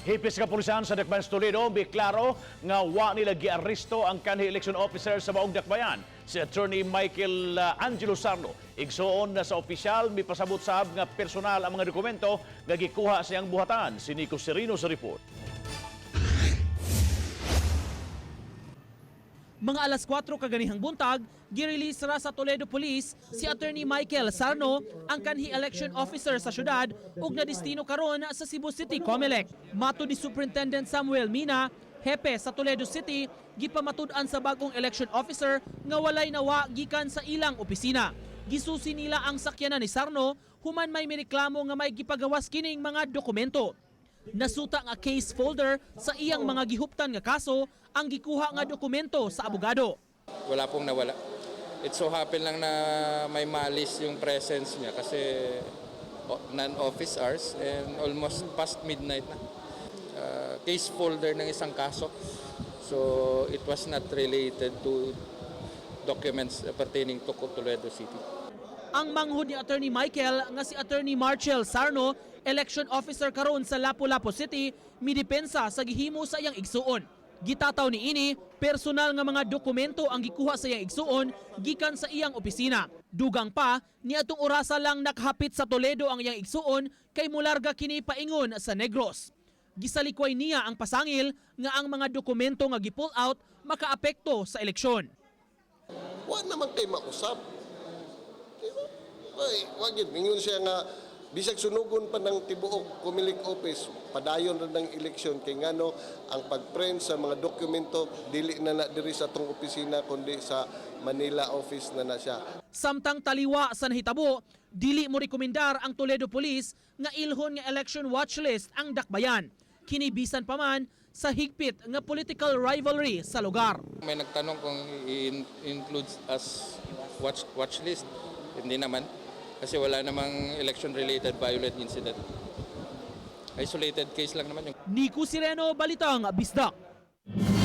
Hepe sa kapulisan sa Dakbayan sa Toledo, miklaro nga wa nila giaresto ang kanhi election officer sa maong Dakbayan, si Attorney Michael Angelo Sarno. Igsuon na sa opisyal, mipasabot sab nga personal ang mga dokumento nga gikuha sa iyang buhatan. Si Nico Serino sa report. Mga alas 4 kaganihang buntag, girelease ra sa Toledo Police si Attorney Michael Sarno, ang kanhi election officer sa syudad ug nadestino karon sa Cebu City Comelec. Matud ni Superintendent Samuel Mina, hepe sa Toledo City, gipamatud-an sa bagong election officer nga walay nawa gikan sa ilang opisina. Gisusi nila ang sakyanan ni Sarno human may mireklamo nga may gipagawas kining mga dokumento. Nasuta nga case folder sa iyang mga gihuptan nga kaso ang gikuha nga dokumento sa abogado. Wala pong nawala. It so happen lang na may malis yung presence niya kasi non-office hours and almost past midnight na. Case folder ng isang kaso. So it was not related to documents pertaining to Toledo City. Ang manghod ni Attorney Michael nga si Attorney Marchel Sarno, election officer karon sa Lapu-Lapu City, midepensa sa gihimo sa iyang igsuon. Gitataw ni ini, personal nga mga dokumento ang gikuha sa iyang igsuon gikan sa iyang opisina. Dugang pa, niadtong orasa lang nakahapit sa Toledo ang iyang igsuon kay mularga kini paingon sa Negros. Gisalikway niya ang pasangil nga ang mga dokumento nga gi-pull out makaapekto sa eleksyon. Wa naman kay mausab. Di ba? Ay, wa gyud mingon siya nga bisag sunugon pa ng tibuok Comelec office, padayon ra ng eleksyon kay ngano ang pagprint sa mga dokumento dili na na diri sa atong opisina kundi sa Manila office na na siya. Samtang taliwa sa nahitabo, dili mo rekomendar ang Toledo Police nga ilhon nga election watchlist ang Dakbayan. Kini bisan pa man sa higpit nga political rivalry sa lugar. May nagtanong kung i-includes as watch list. Hindi naman kasi wala namang election-related violent incident. Isolated case lang naman yung Nico Sireno, Balitang Bisdak.